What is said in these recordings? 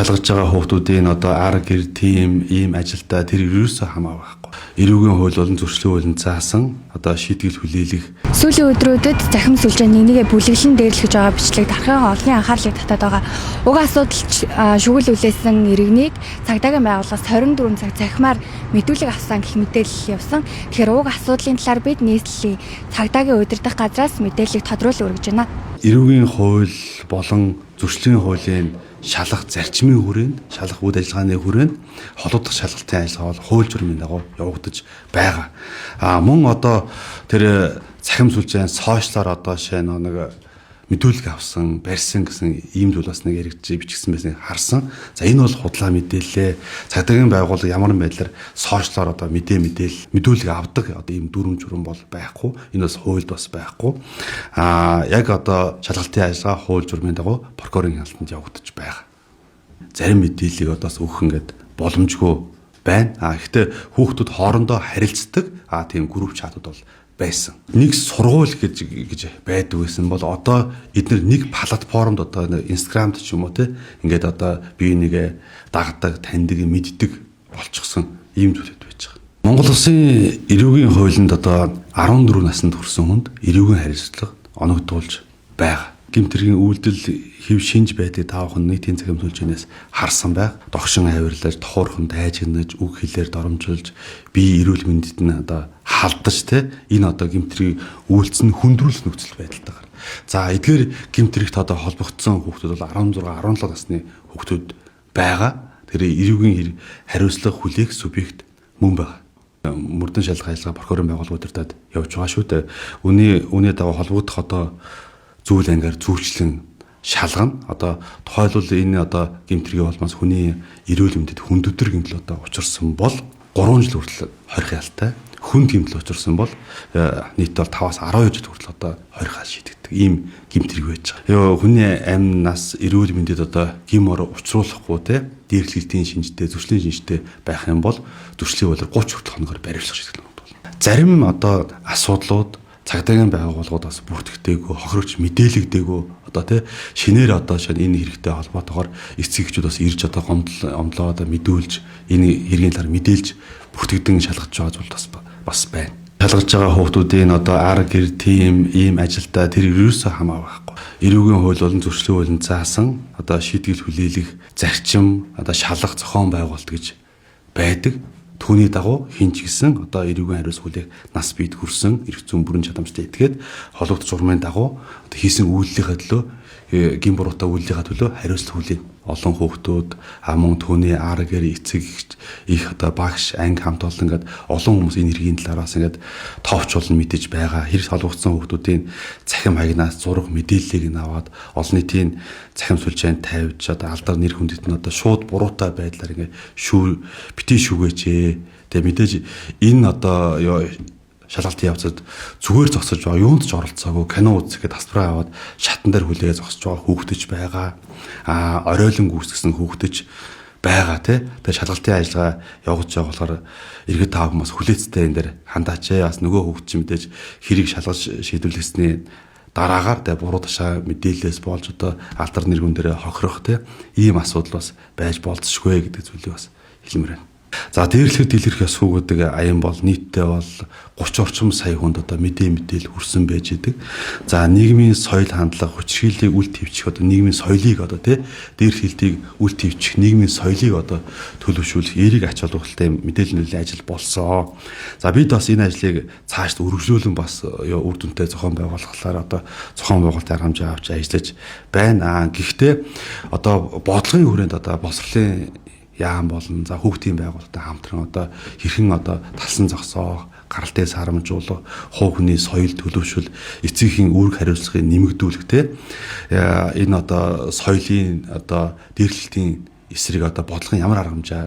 Шалгаж байгаа хүүхдүүдийн одоо ар гэр тим ийм ажилдаа тэр ерөөсөө хамаа байхгүй. Эрүүгийн хууль болон зөрчлийн хуулинд заасан одоо шийтгэл хүлээлгэх. Сүүлийн өдрүүдэд захим сүлжээ нэг нэгэ бүлэглэн дээрлэж байгаа бичлэг дарахын олонний анхаарлыг татаад байгаа. Уг асуудал шүгэл үлээсэн иргэнийг цагдаагийн байгууллагаас 24 цаг захимаар мэдүүлэг авсан гэх мэдээлэл явсан. Тэгэхээр уг асуудлын талаар бид нийслэлийн цагдаагийн удирдах газраас мэдээллийг тодруулан өргөж байна. Эрүүгийн хууль болон зөрчлийн хуулийн шалах зарчмын хүрээнд, шалах үйл ажиллагааны хүрээнд холбогдох шалгалтын ажиллагаа бол хууль журмын дагуу явагдаж байгаа. А мөн одоо тэр цахим сүлжээн сошиалар одоо шээ нэг мэдүүлэг авсан, барьсан гэсэн ийм зүйл бас нэг яригдж бичигдсэн байсныг харсан. За энэ бол худлаа мэдээлэлээ. Цагдаагийн байгууллага ямар нэгэн байдлаар сошиалар одоо мэдээлэл мэдүүлэг авдаг одоо ийм дүрм журам бол байхгүй. Энэ бас хуульд бас байхгүй. Аа яг одоо шалгалтын ажиллагаа хууль журмын дагуу прокурорын хяналтанд явагдаж байгаа. Зарим мэдээллийг одоо бас өгөх ингээд боломжгүй байна. А гэхдээ хүүхдүүд хоорондоо харилцдаг тийм групп чатууд бол байсан. Нэг сургууль гэж байдаг байсан бол одоо эдгээр нэг платформд одоо Instagram-д ч юм уу те ингээд одоо бие нэгэ дагдаг, таньдаг, мэддэг болчихсон ийм зүйлүүд байж байгаа. Монгол улсын эрүүгийн хуулинд одоо 14 наснд хүрсэн хүнд эрүүгийн хариуцлага оногдуулж байгаа. Гэмт хэргийн үйлдэл хэв шинж байдлыг та бүхэн нийтийн цахим сүлжээнээс харсан байх. Догшин авирлаж, тохуурхан дайжигнаж, үг хэлээр доромжилж, бие эрүүл мэндэд нь одоо халдаж те энэ одоо гэмт хэргийг үйлдсэн хүндрүүлэх нөхцөл байдалтайгаар. За эдгээр гэмт хэрэгт одоо холбогдсон хүүхдүүд бол 16, 17 насны хүүхдүүд байгаа. Тэр эрүүгийн хариуцлага хүлээх субъект мөн байгаа. Мөрдөн шалгах ажиллагаа прокурорын байгууллага удирдаад явж байгаа шүү дээ. Үүний дагуу холбогдох одоо зүйл ангаар зүйчлэн шалгана. Одоо тухайлбал энэ одоо гэмт хэргийн улмаас хүний эрүүл мэндэд хүндөвдөр гэмтэл одоо учирсан бол 3 жил хүртэл хорих ялтай. Хүнд гэмтэл учирсан бол нийт бол 5-аас 12 жил хүртэл одоо хорих ял шийдэгдэг. Ийм гэмт хэрэг байж байгаа. Йоо хүний амь нас эрүүл мэндэд одоо гим ор учруулахгүй те дээрлэлтийн шинжтэй, зөрчлийн шинжтэй байх юм бол зөрчлийн хуулиар 30 хүртэл хоногор баривчлах шийтгэл оногдуулна. Зарим одоо асуудлууд цагдаагийн байгууллагууд бас бүртгэдэггүй, хохирогч мэдээлэгдээгүй одоо тий шинээр одоо шинэ энэ хэрэгтэй холбоотойгоор эцэг эхчүүд бас ирж одоо гомдлоо одоо мэдүүлж энэ хэргийн талаар мэдээлж бүртгэдэн шалгаж байгаа зүйл бас байна. Шалгаж байгаа хүүхдүүдийн одоо ар гэр тим ийм ажилдаа тэр ерөөсөө хамаа байхгүй. Эрүүгийн хууль болон зөрчлийн хуулинд заасан одоо шийтгэл хүлээлгэх зарчим одоо шалгах зохион байгуулалт гэж байдаг. Түүний дагуу хэн ч гэсэн одоо эрүүгийн хариуцлага хүлээх нас биед хүрсэн эрх зүйн бүрэн чадамжтай этгээд холбогдох журмын дагуу одоо хийсэн үйлдэлийнхээ төлөө гин буруутай үйлдэлийнхээ төлөө хариуцлага хүлээнэ. Олон хүүхдүүд мөн түүний ар гэр эцэг их одоо багш анги хамт олон ингээд олон хүмүүс энэ хэргийн талаараас ингээд товч болон мэдэж байгаа. Хэрэг холбогдсон хүүхдүүдийн цахим хаягнаас зураг мэдээллийг нь аваад олон нийтийн цахим сүлжээнд тавьж одоо алдар нэр хүндэт нь одоо шууд буруутай байдлаар ингээд шүү бити шүгээч ээ. Тэгээ мэдээж энэ одоо шалгалтын явцад зүгээр зогсож байгаа, юунд ч оролцоогүй, кино үзэхэд тасбараа аваад шатан дээр хүлээгээ зогсож байгаа хүүхдэж байгаа. Аа оройлон гүйцэтгэсэн хүүхдэж байгаа тий. Тэгээ шалгалтын ажиллагаа явуулж байгаа болохоор иргэд та бүхэн бас хүлээцтэй энэ дээр хандаач ээ. Бас нөгөө хүүхд чинь мэдээж хэрийг шалгаж шийдвэрлэсний дараагаар тэгээ буруу ташаа мэдээлэлээс болж одоо алдар нэр хүн дээрээ хохирох тий ийм асуудал бас байж болцсошгүй гэдэг зүйлийг бас хэлмээр байна. За дээрлэхэд дэлгэрэх ёсгүй гэдэг аян бол нийтдээ бол 30 орчим сая хүнд одоо мэдээлэл хүрсэн байж идэг. За нийгмийн соёл хандлага хүчирхийллийг үл тэвчих одоо нийгмийн соёлыг одоо тий дээрлэлтийг үл тэвчих нийгмийн соёлыг одоо төлөвшүүлэх эерэг ач холбогдолтой мэдээлэл нөлөөний ажил болсон. За бид бас энэ ажлыг цаашд үргэлжлүүлэн бас үр дүнтэй зохион байгуулахлаар одоо зохион байгуулалтын арга хэмжээ авч ажиллаж байна. Гэхдээ одоо бодлогын хүрээнд одоо боловсролын яам болон за хүүхдийн байгууллагатай хамтран одоо хэрхэн одоо талсан зогсоох, гаралтай сарамжуулах, хувь хүний соёл төлөвшөл, эцэгхийн үүрэг хариуцлагыг нэмэгдүүлэх те энэ одоо соёлын одоо дээрлэлтийн эсрэг одоо бодлогын ямар арга хэмжээ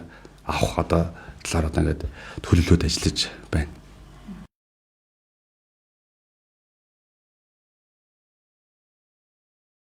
авах одоо талаар одоо ингээд төлөвлөлт ажиллаж байна.